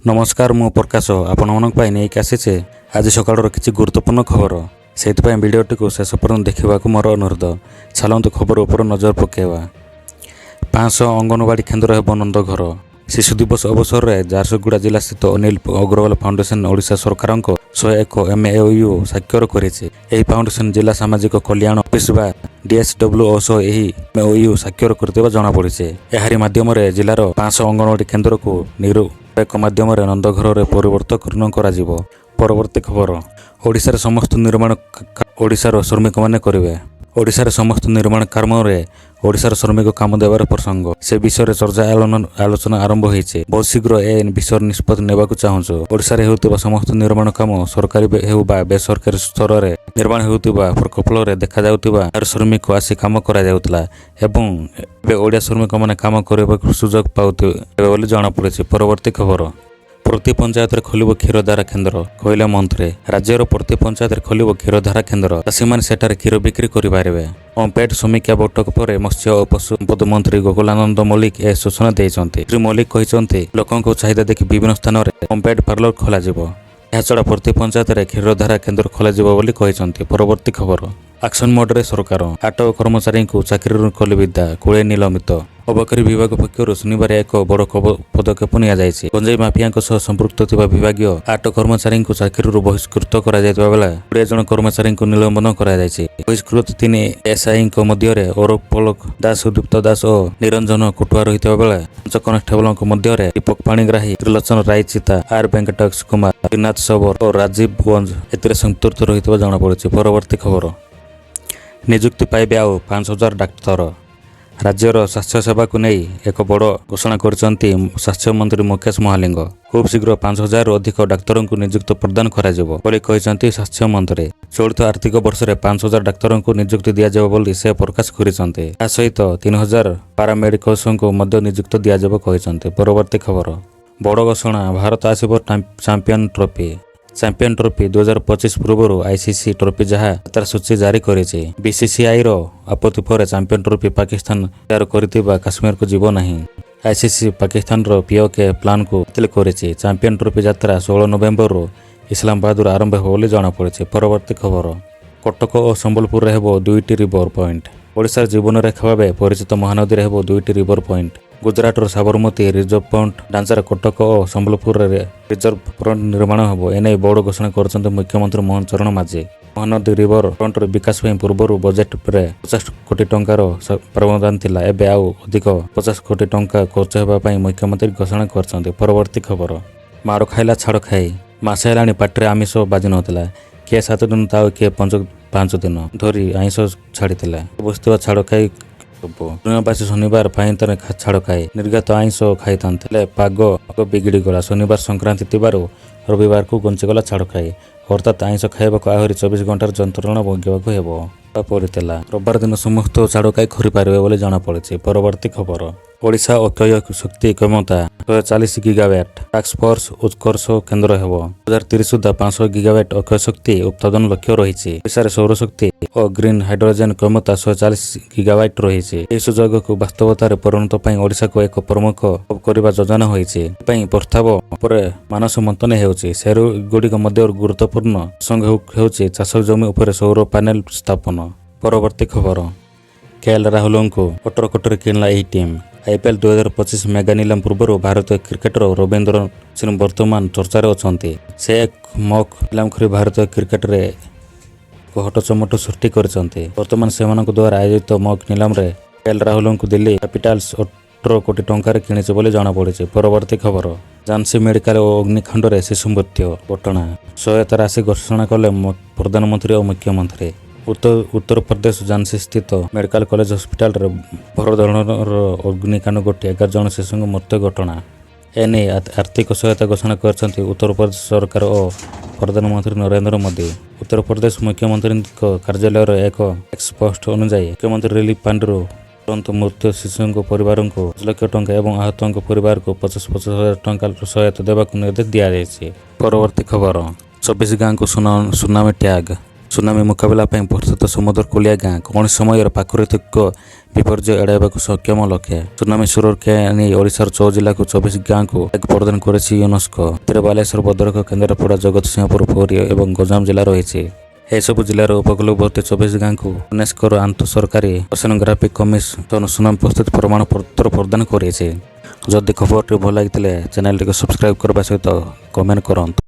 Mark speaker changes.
Speaker 1: ନମସ୍କାର, ମୁଁ ପ୍ରକାଶ ଆପଣମାନଙ୍କ ପାଇଁ ନେଇକି ଆସିଛି ଆଜି ସକାଳର କିଛି ଗୁରୁତ୍ୱପୂର୍ଣ୍ଣ ଖବର। ସେଇଥିପାଇଁ ଭିଡ଼ିଓଟିକୁ ଶେଷ ପର୍ଯ୍ୟନ୍ତ ଦେଖିବାକୁ ମୋର ଅନୁରୋଧ। ଚାଲନ୍ତୁ, ଖବର ଉପରେ ନଜର ପକାଇବା। 500 ଅଙ୍ଗନବାଡ଼ି କେନ୍ଦ୍ର ହେବ ନନ୍ଦଘର। ଶିଶୁ ଦିବସ ଅବସରରେ ଝାରସୁଗୁଡ଼ା ଜିଲ୍ଲାସ୍ଥିତ ଅନିଲ ଅଗ୍ରୱାଲ ଫାଉଣ୍ଡେସନ ଓଡ଼ିଶା ସରକାରଙ୍କ ସହ ଏକ ଏମ୍ଓୟୁ ସ୍ୱାକ୍ଷର କରିଛି। ଏହି ଫାଉଣ୍ଡେସନ ଜିଲ୍ଲା ସାମାଜିକ କଲ୍ୟାଣ ଅଫିସ ବା ଡିଏସ୍ଡବ୍ଲ୍ୟୁଓ ସହ ଏହି ଏମ୍ଓୟୁ ସ୍ୱାକ୍ଷର କରିଥିବା ଜଣାପଡ଼ିଛି। ଏହାରି ମାଧ୍ୟମରେ ଜିଲ୍ଲାର 500 ଅଙ୍ଗନବାଡ଼ି କେନ୍ଦ୍ରକୁ ନିରୁ ଏକ ମାଧ୍ୟମରେ ନନ୍ଦଘରରେ ପରିବର୍ତ୍ତନ କରାଯିବ। ପରବର୍ତ୍ତୀ ଖବର। ଓଡ଼ିଶାରେ ସମସ୍ତ ନିର୍ମାଣ ଓଡ଼ିଶାର ଶ୍ରମିକମାନେ କରିବେ। ଓଡ଼ିଶାରେ ସମସ୍ତ ନିର୍ମାଣ କାମରେ ଓଡ଼ିଶାର ଶ୍ରମିକ କାମ ଦେବାର ପ୍ରସଙ୍ଗ, ସେ ବିଷୟରେ ଚର୍ଚ୍ଚା ଆଲୋଚନା ଆରମ୍ଭ ହୋଇଛି। ବହୁତ ଶୀଘ୍ର ଏ ବିଷୟରେ ନିଷ୍ପତ୍ତି ନେବାକୁ ଚାହୁଁଛୁ। ଓଡ଼ିଶାରେ ହେଉଥିବା ସମସ୍ତ ନିର୍ମାଣ କାମ ସରକାରୀ ହେଉ ବା ବେସରକାରୀ ସ୍ତରରେ ନିର୍ମାଣ ହେଉଥିବା ପ୍ରକଳ୍ପରେ ଦେଖାଯାଉଥିବା ବାହାର ଶ୍ରମିକ ଆସି କାମ କରାଯାଉଥିଲା ଏବଂ ଏବେ ଓଡ଼ିଆ ଶ୍ରମିକମାନେ କାମ କରିବାକୁ ସୁଯୋଗ ପାଉଥିବେ ବୋଲି ଜଣାପଡ଼ିଛି। ପରବର୍ତ୍ତୀ ଖବର। ପ୍ରତି ପଞ୍ଚାୟତରେ ଖୋଲିବ କ୍ଷୀରଧାରା କେନ୍ଦ୍ର, କହିଲେ ମନ୍ତ୍ରୀ। ରାଜ୍ୟର ପ୍ରତି ପଞ୍ଚାୟତରେ ଖୋଲିବ କ୍ଷୀରଧାରା କେନ୍ଦ୍ର। ଚାଷୀମାନେ ସେଠାରେ କ୍ଷୀର ବିକ୍ରି କରିପାରିବେ। ଓମ୍ଫେଡ୍ ସମୀକ୍ଷା ବୈଠକ ପରେ ମତ୍ସ୍ୟ ଓ ପଶୁ ସମ୍ପଦ ମନ୍ତ୍ରୀ ଗୋକୁଳାନନ୍ଦ ମଲ୍ଲିକ ଏ ସୂଚନା ଦେଇଛନ୍ତି। ଶ୍ରୀ ମଲ୍ଲିକ କହିଛନ୍ତି, ଲୋକଙ୍କ ଚାହିଦା ଦେଖି ବିଭିନ୍ନ ସ୍ଥାନରେ ଓମ୍ଫେଡ୍ ପାର୍ଲର ଖୋଲାଯିବ। ଏହାଛଡ଼ା ପ୍ରତି ପଞ୍ଚାୟତରେ କ୍ଷୀରଧାରା କେନ୍ଦ୍ର ଖୋଲାଯିବ ବୋଲି କହିଛନ୍ତି। ପରବର୍ତ୍ତୀ ଖବର। ଆକ୍ସନ ମୋଡରେ ସରକାର। ଆଠ କର୍ମଚାରୀଙ୍କୁ ଚାକିରିରୁ କଲେ ବିଦା, 20 ନିଲମ୍ବିତ। ଅବକାରୀ ବିଭାଗ ପକ୍ଷରୁ ଶନିବାର ଏକ ବଡ଼ ପଦକ୍ଷେପ ନିଆଯାଇଛି। ଗଞ୍ଜେଇ ମାଫିଆଙ୍କ ସହ ସମ୍ପୃକ୍ତ ଥିବା ବିଭାଗୀୟ ଆଠ କର୍ମଚାରୀଙ୍କୁ ଚାକିରିରୁ ବହିଷ୍କୃତ କରାଯାଇଥିବା ବେଳେ 20 ଜଣ କର୍ମଚାରୀଙ୍କୁ ନିଲମ୍ବନ କରାଯାଇଛି। ବହିଷ୍କୃତ ତିନି ଏସ୍ଆଇଙ୍କ ମଧ୍ୟରେ ଅରୂପ ପଲକ ଦାସ, ସୁଦୀପ୍ତ ଦାସ ଓ ନିରଞ୍ଜନ କୁଟୁଆ ରହିଥିବା ବେଳେ ପାଞ୍ଚ କନଷ୍ଟେବଳଙ୍କ ମଧ୍ୟରେ ଦୀପକ ପାଣିଗ୍ରାହୀ, ତ୍ରିଲୋଚନ ରାୟଚିତା, ଆର୍ ଭେଙ୍କଟେଶ କୁମାର, ତ୍ରିନାଥ ଶବର ଓ ରାଜୀବ ଗଞ୍ଜ ଏଥିରେ ସମ୍ପୃକ୍ତ ରହିଥିବା ଜଣାପଡ଼ିଛି। ପରବର୍ତ୍ତୀ ଖବର। ନିଯୁକ୍ତି ପାଇବେ ଆଉ 5000 ଡାକ୍ତର। ରାଜ୍ୟର ସ୍ୱାସ୍ଥ୍ୟ ସେବାକୁ ନେଇ ଏକ ବଡ଼ ଘୋଷଣା କରିଛନ୍ତି ସ୍ୱାସ୍ଥ୍ୟମନ୍ତ୍ରୀ ମୁକେଶ ମହାଲିଙ୍ଗ। ଖୁବ୍ ଶୀଘ୍ର 5000ରୁ ଅଧିକ ଡାକ୍ତରଙ୍କୁ ନିଯୁକ୍ତି ପ୍ରଦାନ କରାଯିବ ବୋଲି କହିଛନ୍ତି ସ୍ୱାସ୍ଥ୍ୟମନ୍ତ୍ରୀ। ଚଳିତ ଆର୍ଥିକ ବର୍ଷରେ 5000 ଡାକ୍ତରଙ୍କୁ ନିଯୁକ୍ତି ଦିଆଯିବ ବୋଲି ସେ ପ୍ରକାଶ କରିଛନ୍ତି। ତା ସହିତ 3000 ପାରାମେଡିକଲ୍ସଙ୍କୁ ମଧ୍ୟ ନିଯୁକ୍ତି ଦିଆଯିବ କହିଛନ୍ତି। ପରବର୍ତ୍ତୀ ଖବର। ବଡ଼ ଘୋଷଣା, ଭାରତ ଆସିବ ଚାମ୍ପିୟନ ଟ୍ରଫି। ଚାମ୍ପିୟନ ଟ୍ରଫି 2025 ପୂର୍ବରୁ ଆଇସିସି ଟ୍ରଫି ଯାହା ଯାତ୍ରା ସୂଚୀ ଜାରି କରିଛି। ବିସିସିଆଇର ଆପତ୍ତି ପରେ ଚାମ୍ପିୟନ ଟ୍ରଫି ପାକିସ୍ତାନ ତୟାର କରିଥିବା କାଶ୍ମୀରକୁ ଯିବ ନାହିଁ। ଆଇସିସି ପାକିସ୍ତାନର ପିଓକେ ପ୍ଲାନକୁ ବାତିଲ କରିଛି। ଚାମ୍ପିୟନ ଟ୍ରଫି ଯାତ୍ରା 16 ନଭେମ୍ବରରୁ ଇସଲାମାବାଦରୁ ଆରମ୍ଭ ହେବ ବୋଲି ଜଣାପଡ଼ିଛି। ପରବର୍ତ୍ତୀ ଖବର। କଟକ ଓ ସମ୍ବଲପୁରରେ ହେବ ଦୁଇଟି ରିଭର ପଏଣ୍ଟ। ଓଡ଼ିଶାର ଜୀବନରେଖା ଭାବେ ପରିଚିତ ମହାନଦୀରେ ହେବ ଦୁଇଟି ରିଭର ପଏଣ୍ଟ। ଗୁଜରାଟର ସାବରମତୀ ରିଭର ଫ୍ରଣ୍ଟ ଢାଞ୍ଚାରେ କଟକ ଓ ସମ୍ବଲପୁରରେ ରିଭର ଫ୍ରଣ୍ଟ ନିର୍ମାଣ ହେବ। ଏନେଇ ବଡ଼ ଘୋଷଣା କରିଛନ୍ତି ମୁଖ୍ୟମନ୍ତ୍ରୀ ମୋହନ ଚରଣ ମାଝୀ। ମହାନଦୀ ରିଭର ଫ୍ରଣ୍ଟର ବିକାଶ ପାଇଁ ପୂର୍ବରୁ ବଜେଟରେ 50 କୋଟି ଟଙ୍କାର ପ୍ରାବଧାନ ଥିଲା। ଏବେ ଆଉ ଅଧିକ 50 କୋଟି ଟଙ୍କା ଖର୍ଚ୍ଚ ହେବା ପାଇଁ ମୁଖ୍ୟମନ୍ତ୍ରୀ ଘୋଷଣା କରିଛନ୍ତି। ପରବର୍ତ୍ତୀ ଖବର। ମାଡ଼ ଖାଇଲା ଛାଡ଼ ଖାଇ। ମାସେ ହେଲାଣି ପାଟିରେ ଆମିଷ ବାଜିନଥିଲା। କିଏ 7 ଦିନ ତ ଆଉ କିଏ 5 5 ଦିନ ଧରି ଆଇଁଷ ଛାଡ଼ିଥିଲା। ବସିଥିବା ଛାଡ଼ ଖାଇ ଦୁନିଆବାସୀ ଶନିବାର ପାଇଁ ଛାଡ଼ ଖାଇ ନିର୍ଘାତ ଆଇଁଷ ଖାଇଥାନ୍ତେ। ହେଲେ ପାଗ ବିଗିଡ଼ିଗଲା। ଶନିବାର ସଂକ୍ରାନ୍ତି ଥିବାରୁ ରବିବାରକୁ ଘୁଞ୍ଚିଗଲା ଛାଡ଼ ଖାଇ। ଅର୍ଥାତ୍ ଆଇଁଷ ଖାଇବାକୁ ଆହୁରି 24 ଘଣ୍ଟାର ଯନ୍ତ୍ରଣା ଭୋଗିବାକୁ ହେବ ପଡ଼ିଥିଲା। ରବିବାର ଦିନ ସମସ୍ତ ଛାଡ଼ ଖାଇ କରିପାରିବେ ବୋଲି ଜଣାପଡ଼ିଛି। ପରବର୍ତ୍ତୀ ଖବର। ଓଡ଼ିଶା ଅକ୍ଷୟ ଶକ୍ତି କ୍ଷମତା 140 ଗିଗାୱାଟ୍, ଟାସ୍କ ଫୋର୍ସ ଉତ୍କର୍ଷ କେନ୍ଦ୍ର ହେବ। 2030 ସୁଦ୍ଧା 500 ଗିଗାୱାଟ୍ ଅକ୍ଷୟ ଶକ୍ତି ଉତ୍ପାଦନ ଲକ୍ଷ୍ୟ ରହିଛି। ଓଡ଼ିଶାରେ ସୌରଶକ୍ତି ଓ ଗ୍ରୀନ୍ ହାଇଡ୍ରୋଜେନ୍ କ୍ଷମତା 140 ଗିଗାୱାଟ୍ ରହିଛି। ଏହି ସୁଯୋଗକୁ ବାସ୍ତବତାରେ ପରିଣତ ପାଇଁ ଓଡ଼ିଶାକୁ ଏକ ପ୍ରମୁଖ ହବ୍ କରିବା ଯୋଜନା ହୋଇଛି। ପାଇଁ ପ୍ରସ୍ତାବ ଉପରେ ମାନସ ମନ୍ଥନ ହେଉଛି। ସେଗୁଡ଼ିକ ମଧ୍ୟରୁ ଗୁରୁତ୍ୱପୂର୍ଣ୍ଣ ପ୍ରସଙ୍ଗ ହେଉଛି ଚାଷ ଜମି ଉପରେ ସୌର ପ୍ୟାନେଲ ସ୍ଥାପନ। ପରବର୍ତ୍ତୀ ଖବର। କେଏଲ୍ ରାହୁଲଙ୍କୁ 18 କୋଟିରେ କିଣିଲା ଏହି ଟିମ୍। ଆଇପିଏଲ୍ 2025 ମେଗା ନିଲାମ ପୂର୍ବରୁ ଭାରତୀୟ କ୍ରିକେଟର ରବୀନ୍ଦ୍ର ସିଂ ବର୍ତ୍ତମାନ ଚର୍ଚ୍ଚାରେ ଅଛନ୍ତି। ସେ ଏକ ମକ୍ ନିଲାମ କରି ଭାରତୀୟ କ୍ରିକେଟରେ ଏକ ହଟଚମଟ ସୃଷ୍ଟି କରିଛନ୍ତି। ବର୍ତ୍ତମାନ ସେମାନଙ୍କ ଦ୍ୱାରା ଆୟୋଜିତ ମକ୍ ନିଲାମରେ କେଏଲ୍ ରାହୁଲଙ୍କୁ ଦିଲ୍ଲୀ କ୍ୟାପିଟାଲ୍ସ 18 କୋଟି ଟଙ୍କାରେ କିଣିଛି ବୋଲି ଜଣାପଡ଼ିଛି। ପରବର୍ତ୍ତୀ ଖବର। ଝାନ୍ସୀ ମେଡିକାଲ ଓ ଅଗ୍ନିକାଣ୍ଡରେ ଶିଶୁ ମୃତ୍ୟୁ ଘଟଣା। ସହାୟତା ରାଶି ଘୋଷଣା କଲେ ପ୍ରଧାନମନ୍ତ୍ରୀ ଓ ମୁଖ୍ୟମନ୍ତ୍ରୀ। ଉତ୍ତରପ୍ରଦେଶ ଝାନ୍ସୀ ସ୍ଥିତ ମେଡିକାଲ କଲେଜ ହସ୍ପିଟାଲରେ ବଡ଼ ଧରଣର ଅଗ୍ନିକାଣ୍ଡ ଘଟି 11 ଜଣ ଶିଶୁଙ୍କ ମୃତ୍ୟୁ ଘଟଣା। ଏନେଇ ଆର୍ଥିକ ସହାୟତା ଘୋଷଣା କରିଛନ୍ତି ଉତ୍ତରପ୍ରଦେଶ ସରକାର ଓ ପ୍ରଧାନମନ୍ତ୍ରୀ ନରେନ୍ଦ୍ର ମୋଦି। ଉତ୍ତରପ୍ରଦେଶ ମୁଖ୍ୟମନ୍ତ୍ରୀଙ୍କ କାର୍ଯ୍ୟାଳୟର ଏକ ଏକ୍ସ ପୋଷ୍ଟ ଅନୁଯାୟୀ, ମୁଖ୍ୟମନ୍ତ୍ରୀ ରିଲିଫ ଫଣ୍ଡରୁ ତୁରନ୍ତ ମୃତ ଶିଶୁଙ୍କ ପରିବାରଙ୍କୁ 5 ଲକ୍ଷ ଟଙ୍କା ଏବଂ ଆହତଙ୍କ ପରିବାରକୁ 50 50 ହଜାର ଟଙ୍କା ସହାୟତା ଦେବାକୁ ନିର୍ଦ୍ଦେଶ ଦିଆଯାଇଛି। ପରବର୍ତ୍ତୀ ଖବର। 24 ଗାଁକୁ ସୁନାମି ଟ୍ୟାଗ। ସୁନାମି ମୁକାବିଲା ପାଇଁ ପ୍ରସ୍ତୁତ ସମୁଦ୍ର କୂଳିଆ ଗାଁ। କୌଣସି ସମୟରେ ପ୍ରାକୃତିକ ବିପର୍ଯ୍ୟୟ ଏଡ଼ାଇବାକୁ ସକ୍ଷମ ଲୋକେ। ସୁନାମି ସୁରକ୍ଷା ନେଇ ଓଡ଼ିଶାର 14 ଜିଲ୍ଲାକୁ 24 ଗାଁକୁ ଟ୍ୟାଗ ପ୍ରଦାନ କରିଛି ୟୁନେସ୍କୋ। ଏଥିରେ ବାଲେଶ୍ୱର, ଭଦ୍ରକ, କେନ୍ଦ୍ରାପଡ଼ା, ଜଗତସିଂହପୁର, ପୁରୀ ଏବଂ ଗଞ୍ଜାମ ଜିଲ୍ଲା ରହିଛି। ଏସବୁ ଜିଲ୍ଲାର ଉପକୂଳବର୍ତ୍ତୀ 24 ଗାଁକୁ ୟୁନେସ୍କୋର ଆନ୍ତଃ ସରକାରୀ ଓସେନୋଗ୍ରାଫିକ୍ କମିଶନ ସୁନାମି ପ୍ରସ୍ତୁତି ପ୍ରମାଣପତ୍ର ପ୍ରଦାନ କରିଛି। ଯଦି ଖବରଟି ଭଲ ଲାଗିଥିଲେ, ଚ୍ୟାନେଲଟିକୁ ସବସ୍କ୍ରାଇବ୍ କରିବା ସହିତ କମେଣ୍ଟ କରନ୍ତୁ।